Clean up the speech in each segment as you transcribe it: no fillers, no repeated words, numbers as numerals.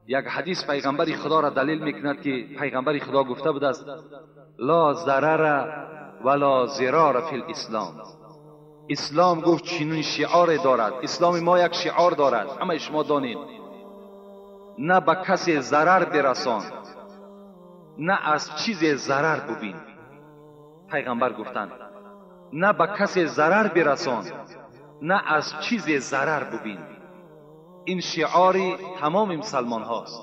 یک حدیث پیغمبر خدا را دلیل میکند که پیغمبر خدا گفته بود است لا ضرر ولا ضرار فی الاسلام. اسلام گفت چنین شعار دارد، اسلام ما یک شعار دارد، همه شما دانید، نه به کسی ضرر برسان نه از چیز ضرر ببین. پیغمبر گفتند نه به کسی ضرر برسان نه از چیز ضرر ببین. این شعار تمام مسلمان هاست.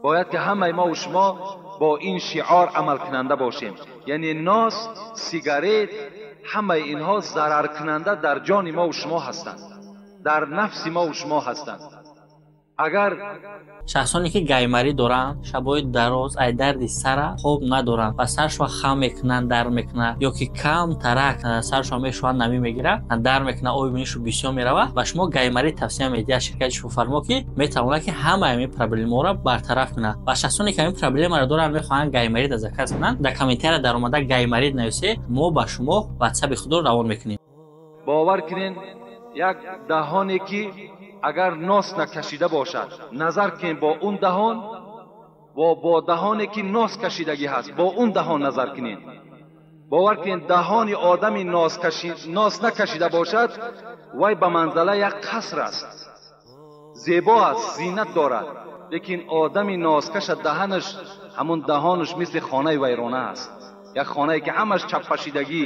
باید که همه ما و شما با این شعار عمل کننده باشیم. یعنی ناس، سیگارت، همه اینها ضرر کننده در جان ما و شما هستند، در نفس ما و شما هستند. اگر шахсоне ки гаймарӣ доранд, шабҳои дароз ай дарди сара хоб надоранд ва саршо хам мекунанд, дар мекунанд, ё ки кам тарак саршо мешӯянд, намӣ мегирад, дар мекунад, оби бинишу бисёр меравад, ба шумо гаймарӣ тавсия медиҳад ширкати Шифофармо, ки метавонад ки ҳамаи ҳамин проблемаро бартараф кунад. Ва шахсоне ки ҳамин проблемаро доранд, мехоҳанд гаймарид заказ кунанд, дар комментария дар омада гаймарид нависед, мо ба шумо ватсапи худро равон мекунем. Бовар кунед, як даҳоне ки агар нос накашида бошад, назар кунед бо он даҳон ва бо даҳоне ки нос кашидагӣ ҳаст, бо он даҳон назар кунед. Бовар кунед, даҳони одами нос накашида бошад, вай ба манзала як қаср аст, зебо аст, зинат дорад. Лекин одами носкаша даҳанаш, ҳамон даҳонаш мисли хонаи вайрона аст, як хонае ки ҳамаш чаппашидагӣ,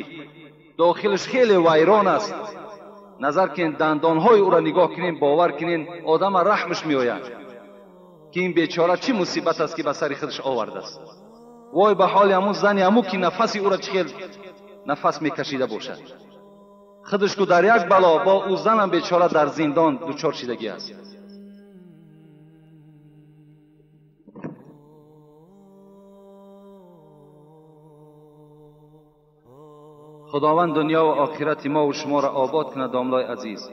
дохилаш хеле вайрон аст. Назар кунед, дандонҳои ӯро нигоҳ кунед, бовар кунед, одама раҳмаш меояд ки ин бечора чӣ мусибат аст ки ба сари худаш овардааст. Вой ба ҳоли ҳамун зани ҳамун ки нафаси ӯро чӣ хел нафас мекашида бошад. Худаш ку дар як бало, бо ӯ занам бечора дар зиндон дучор шидагӣ аст. خداوند دنیا و آخرت ما و شما را آباد کند. داملای عزیز،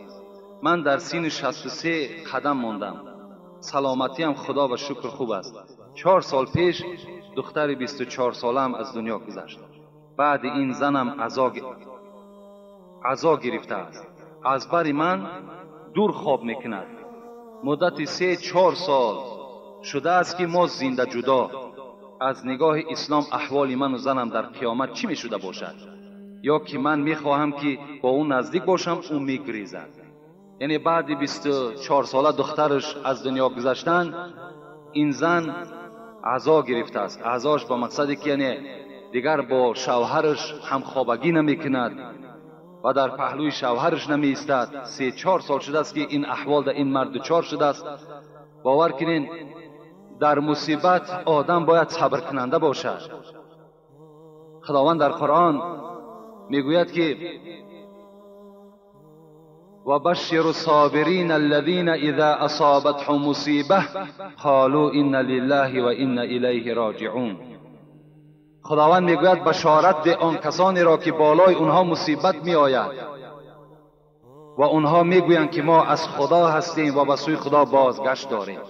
من در سین 63 قدم ماندم. سلامتی هم خدا و شکر خوب است. 4 سال پیش دختر 24 سالم از دنیا گذشت. بعد این زنم عزا گرفته است. از بر من دور خواب میکند. مدت 3-4 سال شده است که ما زنده جدا. از نگاه اسلام احوال من و زنم در قیامت چی می شده باشد؟ یا که من میخواهم که با اون نزدیک باشم، او میگریزد. یعنی بعد 24 ساله دخترش از دنیا گذشتن، این زن عزا گرفته است. عزاش با مقصدی که یعنی دیگر با شوهرش همخوابگی نمیکند و در پهلوی شوهرش نمی ایستد. 3-4 سال شده است که این احوال در این مرد دچار شده است. باور کنین، در مصیبت آدم باید صبر کننده باشد. خداوند در قرآن میگوید که و بشر الصابرین الذین اذا اصابتهم مصیبه قالوا انا لله و انا الیه راجعون. خداوند میگوید بشارت ده آن کسانی را که بالای اونها مصیبت میآید و اونها میگویند که ما از خدا هستیم و به سوی خدا بازگشت داریم.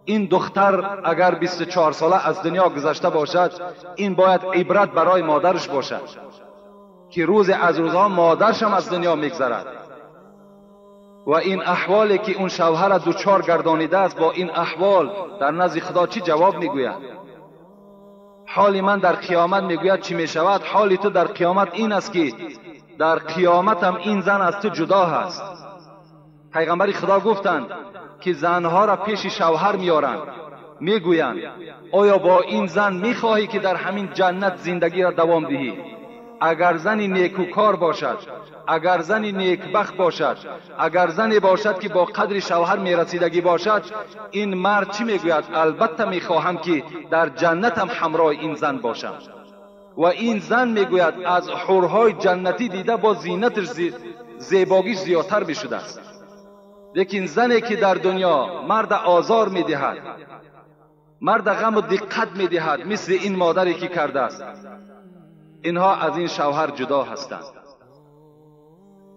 این دختر اگر 24 ساله از دنیا گذشته باشد، این باید عبرت برای مادرش باشد که روز از روزها مادرش هم از دنیا میگذرد و این احوالی که اون شوهر دوچار گردانیده است، با این احوال در نزد خدا چی جواب میگوید؟ حال من در قیامت میگوید چی میشود؟ حال تو در قیامت این است که در قیامت هم این زن از تو جدا هست. پیغمبر خدا گفتند که زنها را پیش شوهر میارند، میگویند آیا با این زن میخواهی که در همین جنت زندگی را دوام دهی؟ اگر زنی نیکوکار باشد، اگر زنی نیکبخت باشد، اگر زنی باشد که با قدر شوهر میرسیدگی باشد، این مرد چی میگوید؟ البته میخواهم که در جنتم همراه این زن باشم. و این زن میگوید از حورهای جنتی دیده با زینتش زیباگیش زیادتر میشده است. لیکن زنی که در دنیا مرد آزار میدهد، مرد غم و دقت میدهد، مثل این مادری که کرده است، اینها از این شوهر جدا هستند.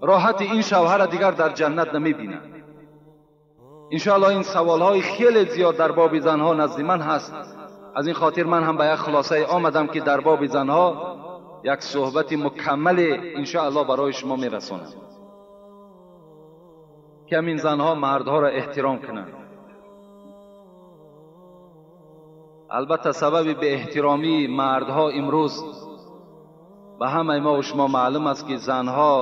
راحت این شوهر دیگر در جنت نمیبینند. انشاءالله این سوالهای خیلی زیاد در باب زنها نزد من هست. از این خاطر من هم به یک خلاصه آمدم که در باب زنها یک صحبت مکمل انشاءالله برای شما میرسانم که همین زنها مردها را احترام کنند. Албатта сабаби беэҳтиромии мардҳо имрӯз ба ҳамаи мо ва шумо маълум аст, ки занҳо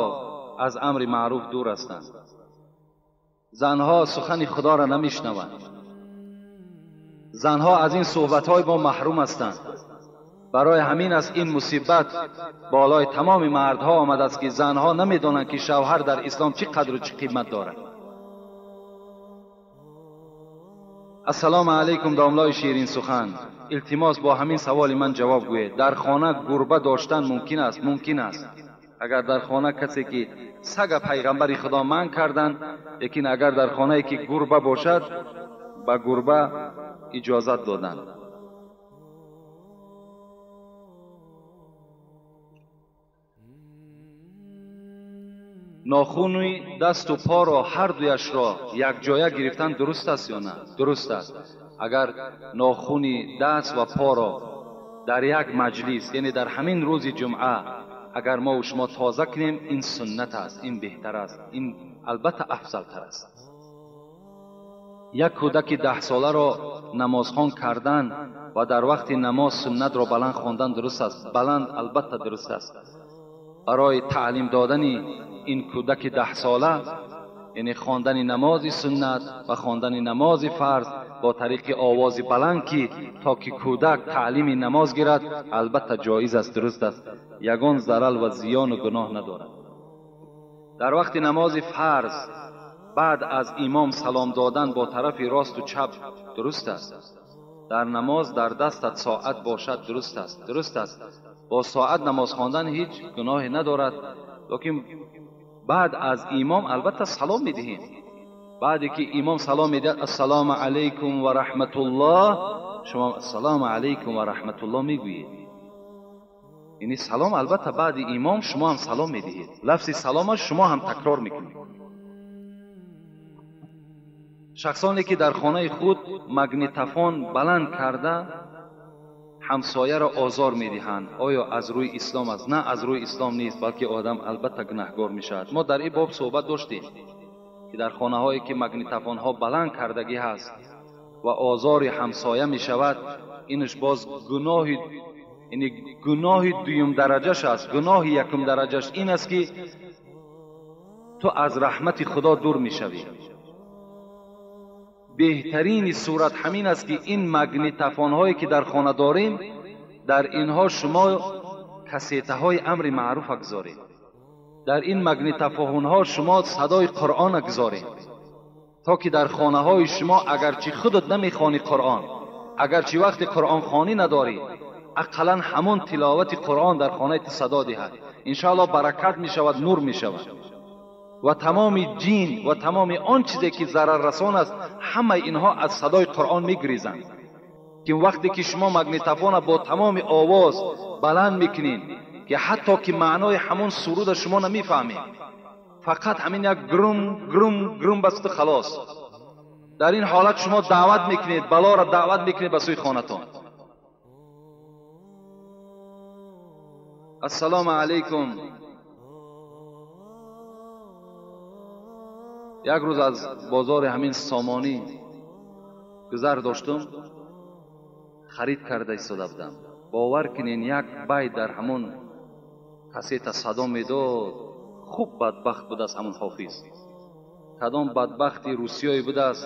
аз амри маъруф дур ҳастанд. Занҳо сухани худоро намешнаванд. Занҳо аз ин суҳбатҳои мо маҳрум ҳастанд. Барои ҳамин аст ин мусибат болои тамоми мардҳо омадааст, ки занҳо намедонанд, ки шавҳар дар ислом чӣ қадру чӣ қимат дорад. Ассалому алайкум, домлои ширин сухан. Илтимос, бо ҳамин саволи ман ҷавоб гӯед. Дар хона гурба доштан мумкин аст? Мумкин аст. Агар дар хона касе ки сага пайғамбари худо манъ карданд, лекин агар дар хонае ки гурба бошад, ба гурба иҷозат доданд. Нохуни дасту поро ҳар дуяшро якҷоя гирифтан дуруст аст ё на? Дуруст аст. Агар нохуни даст ва поро дар як маҷлис, яъне дар ҳамин рӯзи ҷумъа, агар мо шумо тоза кунем, ин суннат аст, ин беҳтар аст, ин албатта афзалтар аст. Як кӯдаки 10 соларо намозхон кардан ва дар вақти намоз суннатро баланд хондан дуруст аст? Баланд албатта дуруст аст. Барои таълим додани ин кӯдаки 10 сола, яъне хондани намози суннат ва хондани намози фарз бо тариқи овози баланд, ки то ки кӯдак таълими намоз гирад, албатта ҷоиз аст, дуруст аст, ягон зарал ва зиёну гуноҳ надорад. Дар вақти намози фарз баъд аз имом салом додан бо тарафи росту чап дуруст аст? Дар намоз дар дастат соат бошад дуруст аст? Дуруст аст. Бо соат намоз хондан ҳеҷ гуноҳе надорад, лекин баъд аз имом албатта салом медиҳем. Баъде ки имом салом медиҳад, ассалому алайкум ва раҳматуллоҳ, шумо ассалому алайкум ва раҳматуллоҳ мегӯед. Яъне салом албатта баъди имом шумо ҳам салом медиҳед, лафзи салома шумо ҳам такрор мекунед. Шахсоне ки дар хонаи худ магнитофон баланд карда ҳамсояро озор медиҳанд, оё аз рӯи ислом аст? На, аз рӯи ислом нест, балки одам албатта гунаҳгор мешавад. Мо дар ин боб суҳбат доштем, ки дар хонаҳое ки магнитофонҳо баланд кардагӣ ҳаст ва озори ҳамсоя мешавад, инаш боз гуноҳи, яъне гуноҳи дуюм дараҷаш аст. Гуноҳи якум дараҷаш ин аст, ки ту аз раҳмати худо дур мешавӣ. Беҳтарини сурат ҳамин аст, ки ин магнитофонҳое ки дар хона дорем, дар инҳо шумо кассетаҳои амри маъруфа гузоред, дар ин магнитофонҳо шумо садои қуръона гузоред, то ки дар хонаҳои шумо агарчи худат намехонӣ қуръон, агарчи вақти қуръонхонӣ надорӣ, ақаллан ҳамон тиловати қуръон дар хонаи ту садо диҳад. Иншоаллоҳ, баракат мешавад, нур мешавад ва тамоми ҷин ва тамоми он чизе ки зараррасон аст, ҳамаи инҳо аз садои қуръон мегирезанд. Ки вақте ки шумо магнитофона бо тамоми овоз баланд мекунед, ки ҳатто ки маънои ҳамон суруда шумо намефаҳмед, фақат ҳамин як грум грум грум басту халос, дар ин ҳолат шумо даъват мекунед, балоро даъват мекунед ба сӯи хонатон. Ассалому алайкум. Як рӯз аз бозори ҳамин Сомонӣ гузар доштум, харид карда истода будам. Бовар кунен, як бай дар ҳамон кассета садо медод. Хуб бадбахт будааст ҳамон ҳофиз, кадом бадбахти русиёе будааст,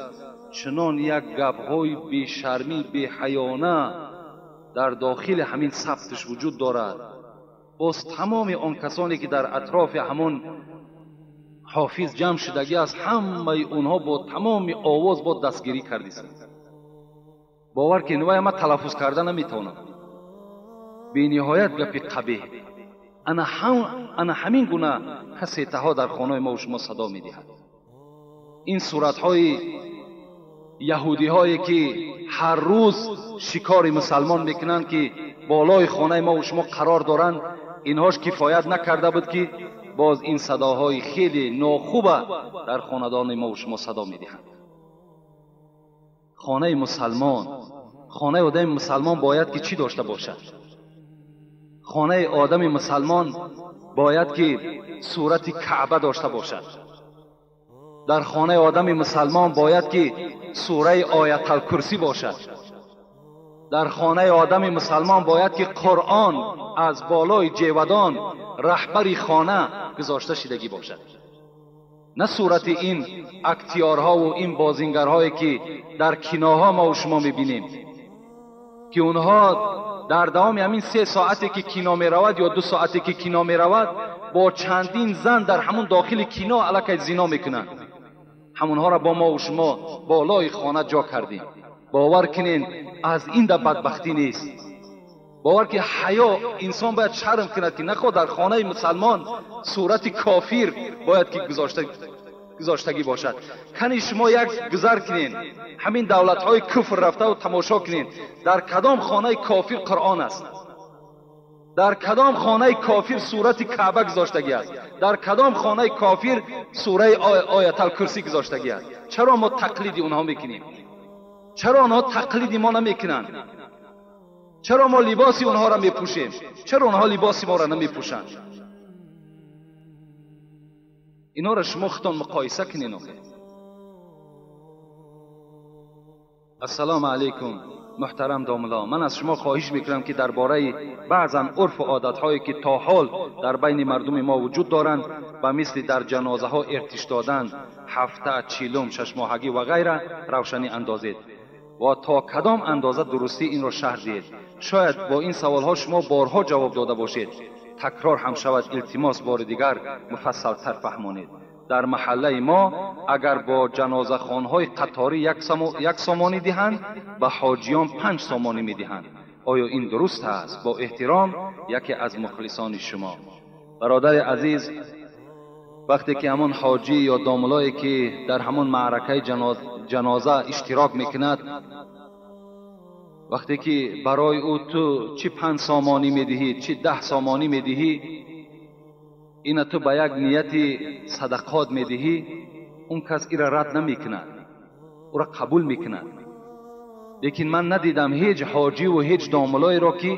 чунон як гапҳои бешармӣ, беҳаёна дар дохили ҳамин сабтиш вуҷуд дорад. Боз тамоми он касоне ки дар атрофи ҳамон ҳофиз ҷамъ шудагӣ аст, ҳамаи онҳо бо тамоми овоз бо дастгирӣ кардисанд. Бовар кунед, вай ман талаффуз карда наметавонам, бениҳоят гапи қабеҳ. Ана ҳамин гуна кассетаҳо дар хонаи мо шумо садо медиҳад. Ин суратҳои яҳудиҳое ки ҳар рӯз шикори мусалмон мекунанд, ки болои хонаи мо шумо қарор доранд, инҳош кифоят накарда буд, ки боз ин садоҳои хеле нохуба дар хонадони мо шумо садо медиҳанд. Хонаи мусалмон, хонаи одами мусалмон бояд ки чӣ дошта бошад? Хонаи одами мусалмон бояд ки сурати Каъба дошта бошад. Дар хонаи одами мусалмон бояд ки сураи Ояталкурсӣ бошад. Дар хонаи одами мусалмон бояд ки Қуръон аз болои ҷевадон раҳбари хона гузошта шидагӣ бошад, на сурати ин актиёрҳову ин бозингарҳое ки дар киноҳо мо шумо мебинем, ки онҳо дар давоми ҳамин 3 соате ки кино меравад ё 2 соате ки кино меравад бо чандин зан дар ҳамун дохили кино аллакай зино мекунанд. Ҳамонҳоро бо мо шумо болои хона ҷо кардем. Бовар кунен, аз ин да бадбахтӣ нест. Бовар ки ҳаё инсон бояд шарм кунад, ки нахоҳ дар хонаи мусалмон сурати кофир бояд ки гузоштагӣ бошад. Кани шумо як гузар кунен, ҳамин давлатҳои куфр рафтаву тамошо кунен, дар кадом хонаи кофир Қуръон аст, дар кадом хонаи кофир сурати Каъба гузоштагӣ аст, дар кадом хонаи кофир сураи Ояталкурсӣ гузоштагӣ аст. Чаро мо тақлиди онҳо мекунем? Чаро онҳо тақлиди мо намекунанд? Чаро мо либоси онҳоро мепӯшем? Чаро онҳо либоси моро намепӯшанд? Инҳоро шумо худтон муқоиса кунед. Ассалому алайкум, муҳтарам домулло, ман аз шумо хоҳиш мекунам ки дар бораи баъзан урфу одатҳое ки то ҳол дар байни мардуми мо вуҷуд доранд, ба мисли дар ҷанозаҳо иртиш додан, ҳафта, чилум, шашмоҳагӣ ва ғайра равшанӣ андозед ва то кадом андоза дурустӣ инро шарҳ диҳед. Шояд бо ин саволҳо шумо борҳо ҷавоб дода бошед, такрор ҳам шавад, илтимос бори дигар муфассалтар фаҳмонед. Дар маҳаллаи мо агар бо ҷанозахонҳои қаторӣ 1 сомонӣ диҳанд, ба ҳоҷиён 5 сомонӣ медиҳанд. Оё ин дуруст аст? Бо эҳтиром, яке аз мухлисони шумо. Бародари азиз, вақте ки ҳамон ҳоҷӣ ё домулое ки дар ҳамон маъракаи ҷаноза иштирок мекунад, вақте ки барои ӯ ту чӣ 5 сомонӣ медиҳӣ, чӣ 10 сомонӣ медиҳӣ, ина ту ба як нияти садақот медиҳӣ, он кас ира рад намекунад, ӯра қабул мекунад. Лекин ман надидам ҳеҷ ҳоҷиву ҳеҷ домулоеро ки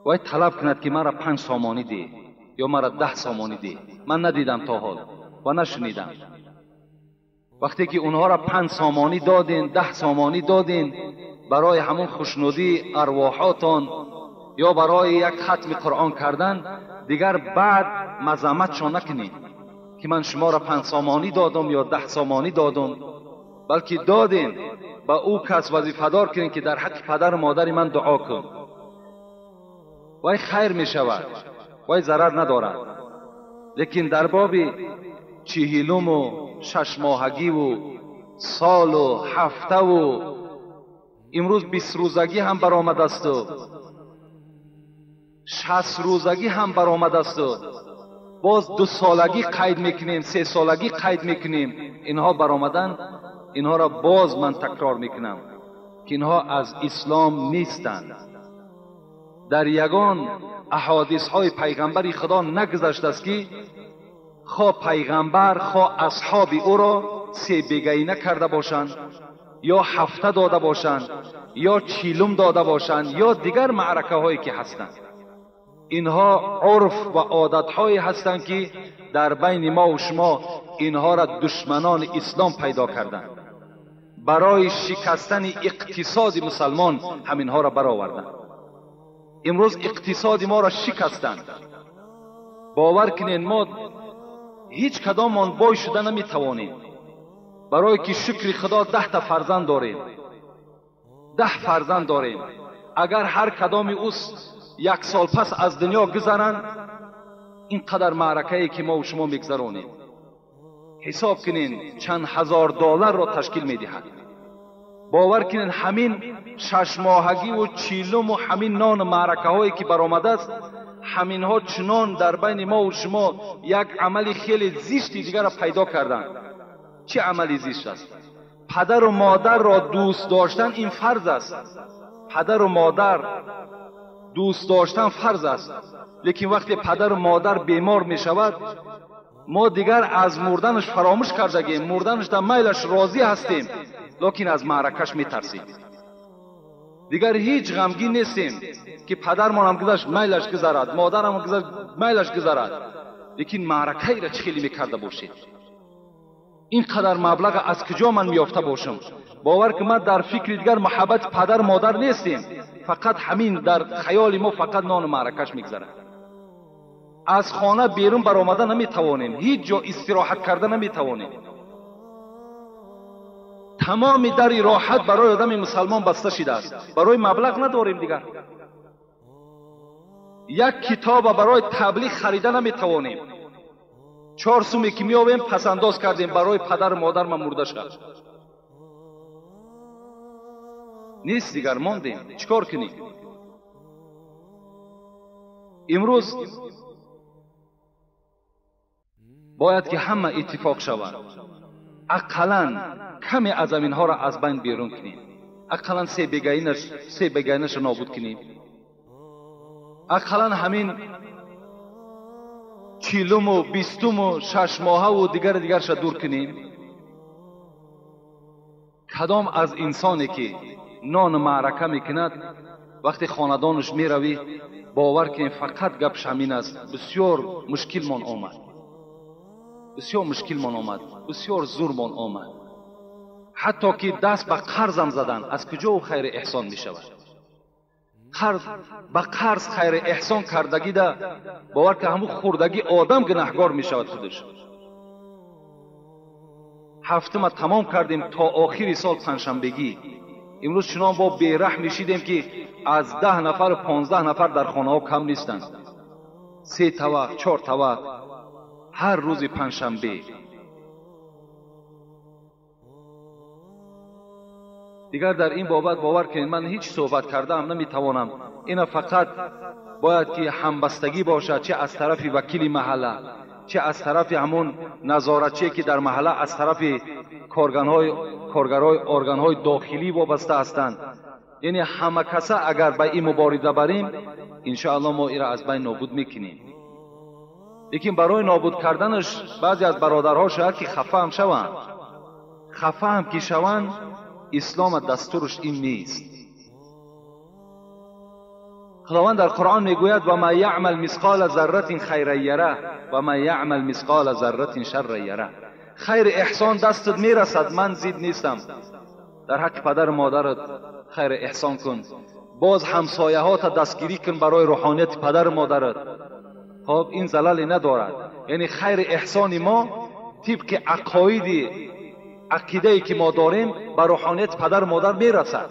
вай талаб кунад ки мара 5 сомонӣ деҳ ё мара 10 сомонӣ деҳ. Ман надидам то ҳол ва нашунидам. Вақте ки онҳоро 5 сомонӣ доден, 10 сомонӣ доден, барои ҳамон хушнудии арвоҳотон ё барои як хатми Қуръон кардан, дигар баъд мазамматшон накунед ки ман шуморо 5 сомонӣ додам ё 10 сомонӣ додам, балки додем ба ӯ кас вазифадор кунед ки дар ҳаққи падару модари ман дуо кун. Вай хайр мешавад, вай зарар надорад. Лекин дар боби 40-уму 6 моҳагиву солу ҳафтаву имрӯз 20 рӯзагӣ ҳам баромадасту 60 рӯзагӣ ҳам баромадасту боз 2 солагӣ қайд мекунем, 3 солагӣ қайд мекунем, инҳо баромадан, инҳоро боз ман такрор мекунам ки инҳо аз ислом нестанд. Дар ягон аҳодисҳои пайғамбари Худо нагузаштааст ки хо пайғамбар хо асҳоби ӯро себегаина карда бошанд ё ҳафта дода бошанд ё чилум дода бошанд ё дигар маъракаҳое ки ҳастанд. Инҳо урф ва одатҳое ҳастанд ки дар байни мо ва шумо инҳоро душманони ислом пайдо карданд. Барои шикастани иқтисоди мусалмон ҳаминҳоро бароварданд. Имрӯз иқтисоди моро шикастанд. Бовар кунед, мо ҳеҷ кадомон бой шуда наметавонем, барое ки шукри Худо 10 та фарзанд дорем, 10 фарзанд дорем. Агар ҳар кадоми ӯ 1 сол пас аз дунё гузаранд, ин қадар маъракае ки мо шумо мегузаронем, ҳисоб кунед чанд ҳазор долларро ташкил медиҳад. Бовар кунед, ҳамин 6 моҳагиву 40-уму ҳамин нону маъракаҳое ки баромадааст, ҳаминҳо чунон дар байни мо шумо як амали хеле зишти дигарро пайдо карданд. Чӣ амали зишт аст? Падару модарро дӯст доштан ин фарз аст. Падару модар дӯст доштан фарз аст. Лекин вақте падару модар бемор мешавад, мо дигар аз мурданаш фаромӯш кардагем, мурданаш дар майлаш розӣ ҳастем, лекин аз маъракаш метарсем. Дигар ҳеҷ ғамгин нестем ки падармонам гузашт, майлаш гузарад, модарам гузашт, майлаш гузарад. Лекин маъракаеро чӣ хеле мекарда бошед? Ин қадар маблаға аз куҷо ман меёфта бошам? Бовар ки ман дар фикри дигар муҳаббати падар модар нестем, фақат ҳамин дар хаёли мо фақат нону маъракаш мегзарад. Аз хона берун баромада наметавонем, ҳеҷ ҷо истироҳат карда наметавонем. Тамоми дари роҳат барои одами мусалмон баста шидааст. Барои маблағ надорем дигар. Як китоба барои таблиғ харида наметавонем. 4 суме ки меёбем пасандоз кардем барои падару модар ман мурда шад. Нест дигар, мондем. Чӣ кор кунем? Имрӯз бояд ки ҳама иттифоқ шавад. Ақаллан каме аз аминҳоро аз байн берун кунем. Ақаллан се бегаинаша нобуд кунем. Ақаллан ҳамин 40-уму 20-уму 6 моҳаву дигари дигарша дур кунем. Кадом аз инсоне ки нону маърака мекунад, вақте хонадонаш меравӣ, бовар кунем фақат гапш ҳамин аст: бисёр мушкилмон омад, бисёр мушкилмон омад, бисёр зурмон омад. Ҳатто ки даст ба қарзам задан, аз куҷо ӯ хайри эҳсон мешавад? Қарз ба қарз хайри эҳсон кардагида бовар ки ҳамун хурдагӣ одам гунаҳгор мешавад худаш. Ҳафтума тамом кардем то охири сол панҷшанбегӣ. Имрӯз чунон бо бераҳм мешидем ки аз 10 нафару 15 нафар дар хонаҳо кам нестанд. 3 тавақ, 4 тавақ ҳар рӯзи панҷшанбе. Дигар дар ин бобат бовар кунед ман ҳеҷ суҳбат кардаам наметавонам. Ина фақат бояд ки ҳамбастагӣ бошад, чӣ аз тарафи вакили маҳалла, чӣ аз тарафи ҳамон назоратчие ки дар маҳалла аз тарафи коргарҳои органҳои дохилӣ вобаста ҳастанд. Яъне ҳама каса агар ба ин мубориза барем, иншоаллоҳ мо инро аз байн нобуд мекунем. Лекин барои нобуд карданаш баъзе аз бародарҳо шояд ки хафа ҳам шаванд. Хафа ҳам ки шаванд, ислом дастураш ин нест. Худованд дар Қуръон мегӯяд: ва ма яъмал мисқола зарратин хайран яра ва ма яъмал мисқола зарратин шарран яра. Хайри эҳсон дастат мерасад, ман зид нестам. Дар ҳаққи падару модарат хайри эҳсон кун. Боз ҳамсояҳота дастгирӣ кун барои рӯҳонияти падару модарат. Хоб ин залале надорад. Яъне хайри эҳсони мо тибқи ақоиди ақидае ки мо дорем ба рӯҳонияти падару модар мерасад.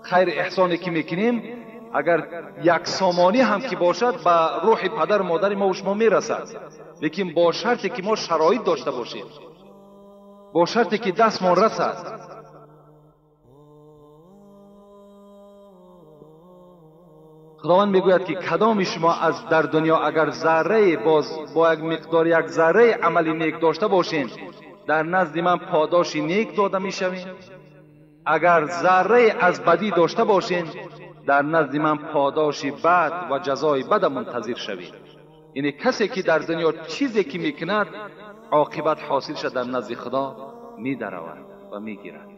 Хайри эҳсоне ки мекунем агар як сомонӣ ҳам ки бошад ба рӯҳи падару модари мо шумо мерасад, лекин бо шарте ки мо шароит дошта бошем, бо шарте ки дастмон расад. Худованд мегӯяд ки кадоми шумо аз дар дунё агар заррае боз бо як миқдор як зарраи амали нек дошта бошед, дар назди ман подоши нек дода мешавед. Агар заррае аз бадӣ дошта бошед, дар назди ман подоши бад ва ҷазои бада мунтазир шавед. Яъне касе ки дар дунё чизе ки мекунад, оқибат ҳосилша дар назди Худо медаравад ва мегирад.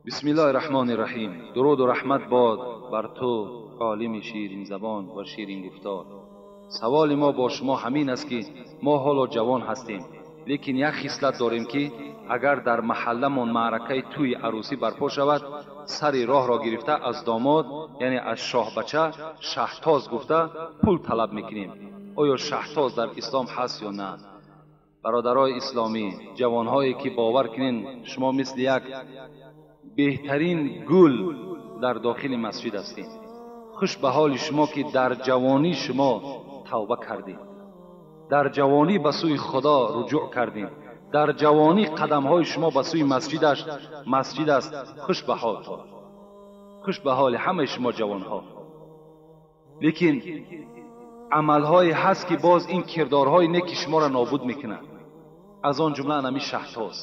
Бисмиллоҳи раҳмони раҳим. Дуруду раҳмат бод бар ту, олими ширинзабон ва ширингуфтор. Саволи мо бо шумо ҳамин аст ки мо ҳоло ҷавон ҳастем, лекин як хислат дорем ки агар дар маҳалламон маъракаи тӯи арӯсӣ барпо шавад, сари роҳро гирифта аз домод, яъне аз шоҳбача, шаҳтоз гуфта пул талаб мекунем. Оё шаҳтоз дар ислом ҳаст ё на? Бародарои исломӣ, ҷавонҳое ки бовар кунед, шумо мисли як беҳтарин гул дар дохили масҷид ҳастед. Хуш ба ҳоли шумо ки дар ҷавонӣ шумо тавба кардед, дар ҷавонӣ ба сӯи Худо руҷӯъ кардед, дар ҷавонӣ қадамҳои шумо ба сӯи масҷид аст. Хуш ба ҳолтон, хуш ба ҳоли ҳамаи шумо ҷавонҳо. Лекин амалҳое ҳаст ки боз ин кирдорҳои неки шуморо нобуд мекунад. Аз он ҷумла анами шаҳтоз.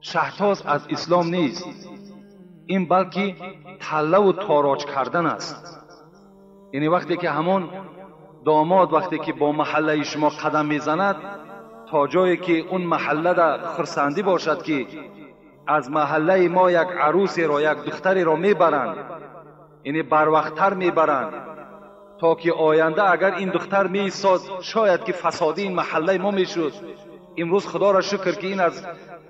Шаҳтоз аз ислом нест, ин балки таллаву тороҷ кардан аст. Яъне вақте ки ҳамон домод вақте ки бо маҳаллаи шумо қадам мезанад, то ҷое ки он маҳаллада хурсандӣ бошад ки аз маҳаллаи мо як арӯсеро, як духтареро мебаранд, яъне барвақттар мебаранд, то ки оянда агар ин духтар меистод, шояд ки фасоди ин маҳаллаи мо мешуд. امروز خدا را شکر که این از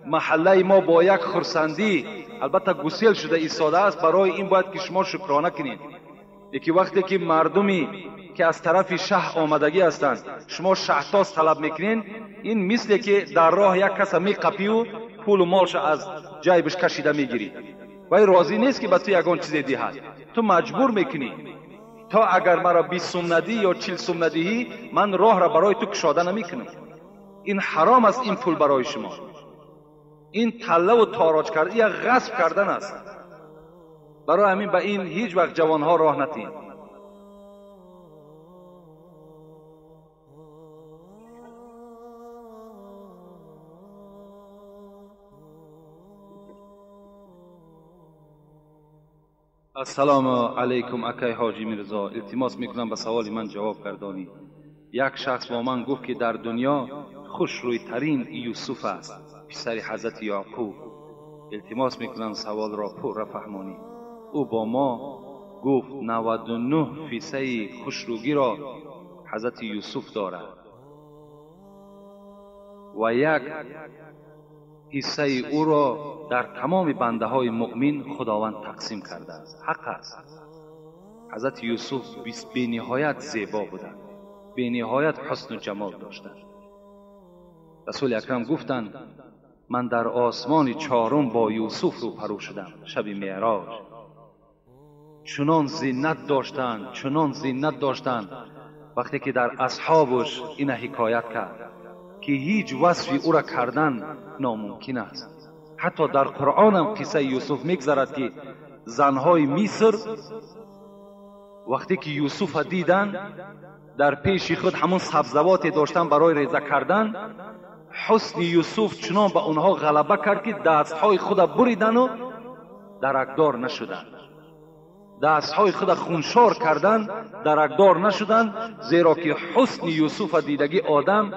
محله ما با یک خرسندی البته گسیل شده ایستاده است. برای این باید که شما شکرانه کنید. یکی وقتی که مردمی که از طرف شهر آمدگی هستند شما شهتاز طلب میکنین، این مثل که در راه یک کس میقپی و پول و مالش از جیبش کشیده میگیری و این راضی نیست که به تو یگان چیز دیهد، تو مجبور میکنی تا اگر مرا 20 سوم ندی یا 40 سوم ندهی من راه را برای تو کشاده نمیکنم. این حرام است، این پول برای شما، این تله و تاراج کردن یا غصب کردن است. برای همین به این هیچ وقت جوانها راه ندین. السلام علیکم اکای حاجی میرزا، التماس میکنم به سوال من جواب گردانی. یک شخص با من گفت که در دنیا خوشرویترین یوسف است، پسر حضرت یعقوب. التماس میکنم سوال را پر فهمانی. او با ما گفت 99% خوشرویی را حضرت یوسف دارد و یک حصه او را در تمام بنده های مؤمن خداوند تقسیم کرده است. حق است. حضرت یوسف بی نهایت زیبا بودند، بی نهایت حسن و جمال داشتند. رسول اکرم گفتند من در آسمان چهارم با یوسف روبرو شدم شب معراج. چنان زینت داشتند، چنان زینت داشتند، وقتی که در اصحابش این حکایت کرد که هیچ وصفی او را کردن ناممکن است. حتی در قرآن هم قصه یوسف میگذرد که زنهای مصر وقتی که یوسف دیدن در پیش خود همون سبزوات داشتن برای ریزه کردن، حسن یوسف چنان به آنها غلبه کرد که دستهای خود بریدن و درکدار نشدند، دستهای خود خونشار کردن، درکدار نشدن، زیرا که حسن یوسف دیدگی آدم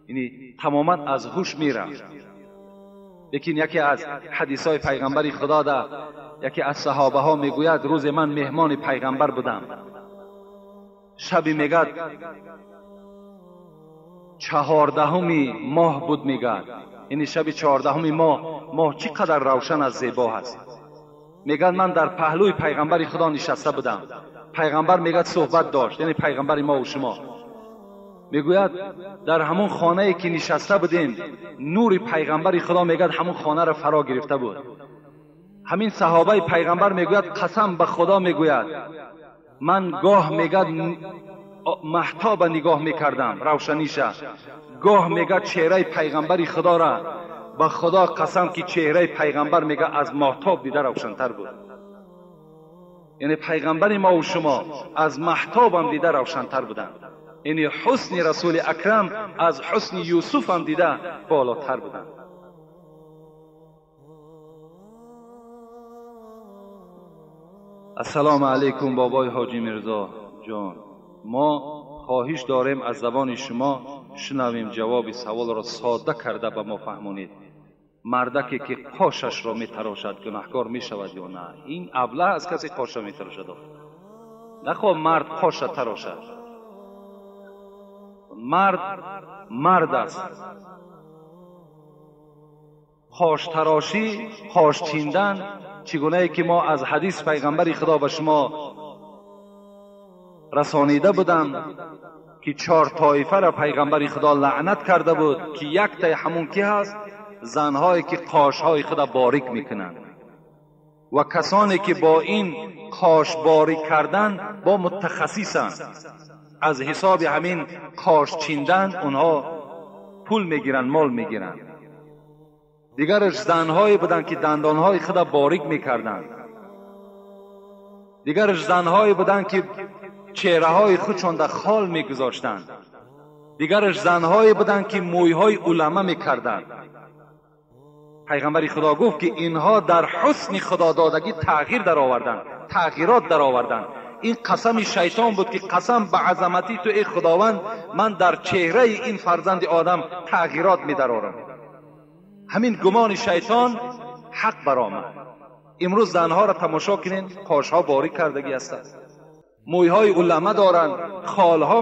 یعنی تماما از هوش میرفت. لیکن یکی از حدیث های پیغمبر خدا ده، یکی از صحابه ها میگوید روز من مهمان پیغمبر بودم، شبی میگد 14 ماه بود، میگد یعنی شب 14 ماه، ماه چقدر روشن از زیبا هست. میگد من در پهلوی پیغمبر خدا نشسته بودم، پیغمبر میگد صحبت داشت، یعنی پیغمبر ما و شما. میگوید در همون خانه که نشسته بودیم نور پیغمبر خدا میگد همون خانه را فرا گرفته بود. همین صحابه پیغمبر میگوید قسم به خدا میگوید من گاه میگد مهتاب نگاه میکردم روشنیشه، گاه میگد چهره پیغمبر خدا را، به خدا قسم که چهره پیغمبر میگه از مهتاب دیده روشنتر بود. یعنی پیغمبر ما و شما از مهتاب هم دیده روشنتر بودند. یعنی حسن رسول اکرم از حسن یوسف هم دیده بالاتر بودند. السلام علیکم بابای حاجی میرزا جان، ما خواهش داریم از زبان شما شنویم جواب سوال را ساده کرده به ما فهمانید. مردکی که قاشش را میتراشد گناهکار میشود یا نه؟ این ابله از کسی قاش را میتراشد. نخواه مرد قاش تراشد، مرد مرد است. قاش تراشی، قاش چیندن، چگونه ای که ما از حدیث پیغمبر خدا به شما رسانیده بودم که 4 طایفه را پیغمبر خدا لعنت کرده بود که یک تای همون کی هست؟ زنهایی که قاشهای خدا باریک میکنند و کسانی که با این قاش باریک کردن با متخصصند، از حساب همین قاش چیندن اونها پول میگیرن، مال میگیرن. دیگرش زنهایی بودند که دندانهای خدا باریک میکردند. دیگرش زنهایی بودند که چهره های خودشان در خال میگذاشتند. دیگرش زنهایی بودند که مویهای علمه میکردند. پیغمبر خدا گفت که اینها در حسن خدا دادگی تغییر در آوردند، تغییرات در آوردند. این قسم شیطان بود که قسم به عظمتی تو ای خداوند من در چهره این فرزند آدم تغییرات می درآورم. همین گمان شیطان حق برآمد. امروز زنها را تماشا کنین، قاشها باریک کردگی هستند، مویهای علمه دارند، خالها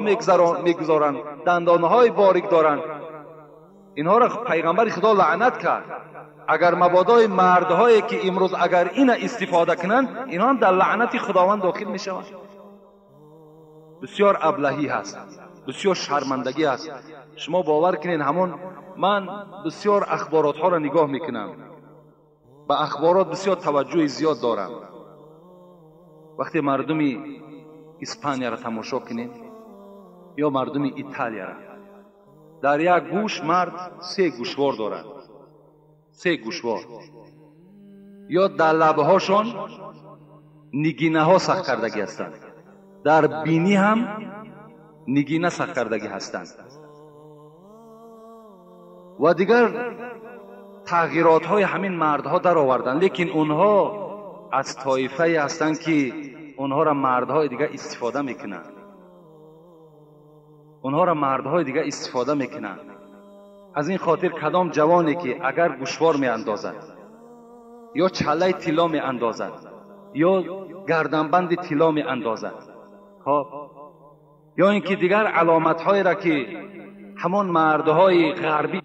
میگذارند، دندانهای باریک دارند. Инҳоро пайғамбари Худо лаънат кард. Агар мабодои мардҳое ки имрӯз агар ина истифода кунанд, инҳо ҳам дар лаънати Худованд дохил мешаванд. Бисёр аблаҳӣ ҳаст, бисёр шармандагӣ ҳаст. Шумо бовар кунед, ҳамон ман бисёр ахборотҳоро нигоҳ мекунам, ба ахборот бисёр таваҷҷӯҳи зиёд дорам. Вақте мардуми Испанияро тамошо кунем ё мардуми Италияро, дар як гӯш мард се гӯшвор дорад, се гӯшвор, ё дар лабҳошон нигинаҳо сахт кардагӣ ҳастанд, дар бинӣ ҳам нигина сахт кардагӣ ҳастанд ва дигар тағйиротҳои ҳамин мардҳо дароварданд. Лекин онҳо аз тоифае ҳастанд ки онҳоро мардҳои дигар истифода мекунанд, онҳоро мардҳои дигар истифода мекунанд. Аз ин хотир кадом ҷавоне ки агар гӯшвор меандозад ё чаллаи тилло меандозад ё гарданбанди тилло меандозад, хоб, ё ин ки дигар аломатҳоеро ки ҳамон мардҳои ғарбӣ